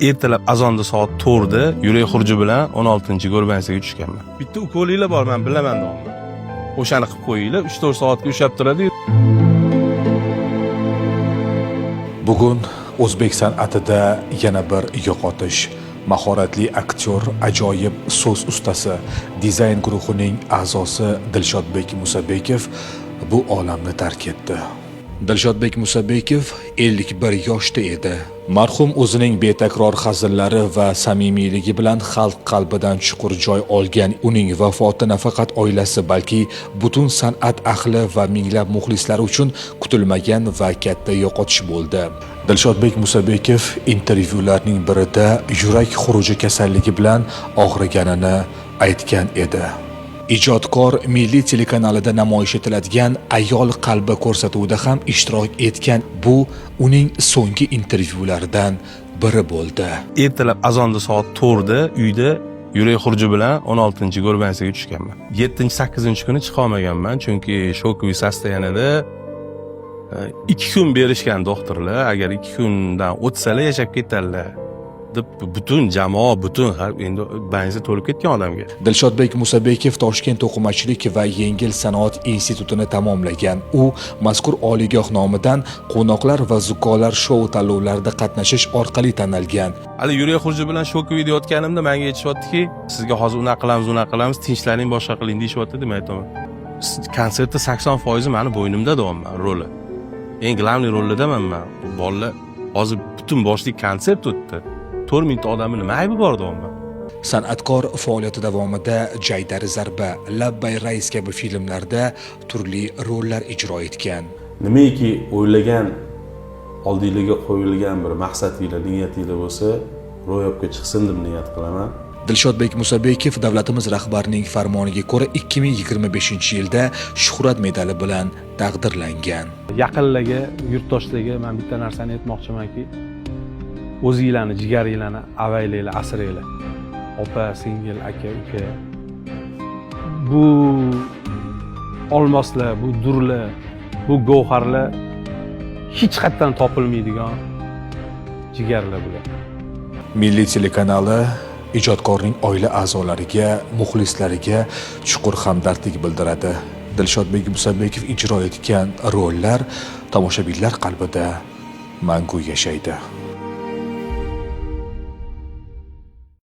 Ertalab azonda soat 4 da yurak xuruji bilan 16-go'rbansiga tushganman. Bitta ukolinglar bor, men bilaman dog'ni. O'shani qilib qo'yinglar, 3-4 soatga ushlab turadi. Bugun o'zbek san'atida yana bir yo'qotish. Mahoratli aktyor, ajoyib so'z ustasi, dizayn guruhining a'zosi Dilshodbek Musabekov bu olamni tark etdi. Dilshodbek Musabekov 51 yoshda edi. Marhum o'zining betakror hazillari va samimiyligi bilan xalq qalbidan chuqur joy olgan. Uning vafoti nafaqat oilasi, balki butun san'at ahli va minglab muxlislari uchun kutilmagan va katta yo'qotish bo'ldi. Dilshodbek Musabekov intervyularning birida yurak xuruji kasalligi bilan og'riganini aytgan edi. Ijodkor milliy telekanalida namoyish etiladigan Ayol qalbi ko'rsatuvida ham ishtirok etgan. Bu uning so'nggi intervyularidan biri bo'ldi. Ertalab azonda soat 4 da uyda yurak xuruji bilan 16-go'rbansiga tushganman. 7-8-kuni chiqa olmaganman, chunki шоковый состояние da 2 kun berishgan doktorlar, agar 2 kundan o'tsalar yashab ketadilar deb butun jamoa, butun endi больница to'lib ketgan odamga. Dilshodbek Musabekov Toshkent to'qimachilik va yengil sanoat institutini tamomlagan. U mazkur oliygoh nomidan Quvnoqlar va zukkolar shou tanlovlarida qatnashish orqali tanalgan. Hali yurak xuruji bilan шоковый deyotganimda menga aytishyaptiki, sizga hozir unaqa qilamiz, unaqa qilamiz, tinchlaning, boshqa qiling deyishyapti deb aytaman. Konsertda 80% mani bo'ynimda deyapman roli. Eng главный rollardaman man. Bu bolalar hozir butun boshli konsert o'tdi. 4000 ta odamni nima aybi bor deyapman. San'atkor faoliyati davomida Jaydari zarba, Labbay rais kabi filmlarda turli rollar ijro etgan. Nimaiki o'ylagan, oldinglarga qo'yilgan bir maqsadinglar, niyatinglar bo'lsa, ro'yobga chiqsin deb niyat qilaman. Dilshodbek Musabekov davlatimiz rahbarining farmoniga ko'ra 2025-yilda Shuhrat medali bilan taqdirlangan. Yaqinlarga, yurtdoshlarga man bitta narsani aytmoqchimanki, o'zinglarni jigaringlarni avaylanglar, asranglar. Opa, singil, aka, uka. Bu olmoslar, bu durlar, bu gavharlar hech qayerdan topilmaydigan jigarlar bular. Milliy telekanali ijodkorning oila a'zolariga, muxlislariga chuqur hamdardlik bildiradi. Dilshodbek Musabekov ijro etgan rollar tomoshabinlar qalbida mangu yashaydi.